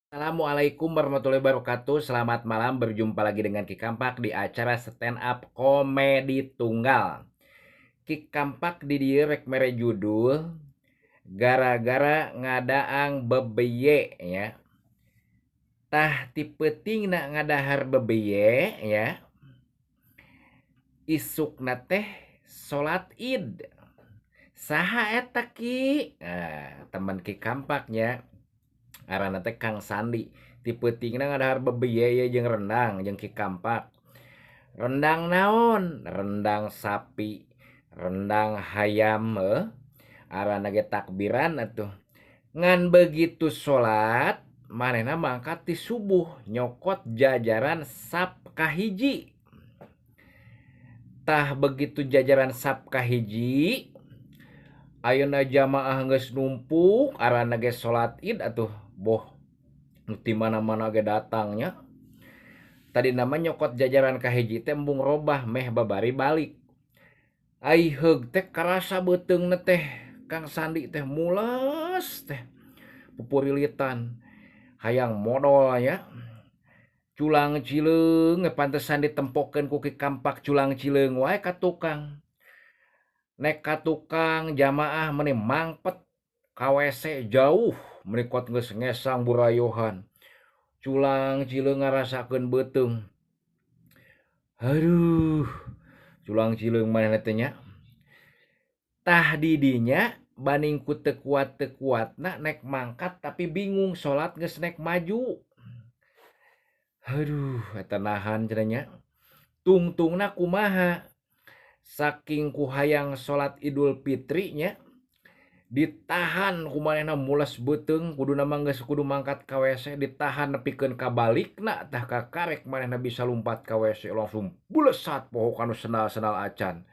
Assalamualaikum warahmatullahi wabarakatuh. Selamat malam, berjumpa lagi dengan Ki Kampak di acara stand up komedi tunggal. Ki Kampak di dieu rek mere judul gara-gara ngadaang bebeye ya. Tah ti peutingna ngadahar bebeye ya. Isukna teh salat Id. Saha eta Ki? Nah, teman Ki Kampaknya ngaranna teh Kang Sandi. Ti peutingna ngadahar bebeye ye jeung rendang jeung Ki Kampak. Rendang naon? Rendang sapi, rendang hayam aranna ge takbiran atuh. Ngan begitu salat manehna mangkat ti subuh nyokot jajaran sap kahiji. Tah begitu jajaran sap kahiji ayeuna jamaah geus numpuk aranna ge salat Id atuh boh nu ti mana-mana ge datang nya. Tadina mah nyokot jajaran kahiji teh embung robah meh babari balik. Ai heug teh karasa beuteungna teh Kang Sandi teh mules teh pupurilitan hayang modol nya. Culang cileung pantesan ditempokeun ku Ki Kampak culang cileung wae ka tukang. Nek ka tukang jamaah meni mangpet ka WC jauh meni kuat geus ngesang burayohan. Culang cileung ngarasakeun beuteung. Aduh, culang cileung manehna teh nya. Tah di dinya baning ku teu kuat-teu kuatna nek mangkat tapi bingung salat geus nek maju. Aduh, eta nahan cenah nya. Tungtungna kumaha? Saking ku hayang salat Idul Fitri nya ditahan ku manehna mules beuteung kuduna mah geus kudu mangkat ka WC ditahan nepikeun ka balikna tah kakarek manehna bisa lumpat ka WC langsung bulesat poho kanu sendal-sendal acan.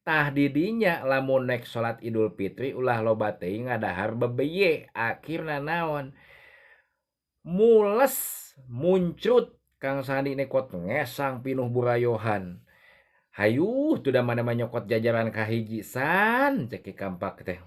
Tah di dinya lamun nek salat Idul Fitri ulah loba teuing ngadahar bebeye akhirna naon? Mules muncrut Kang Sandi nekot ngesang pinuh burayohan. Hayuh tuh da mana-mana nyokot jajaran kahiji san cek Ki Kampak teh.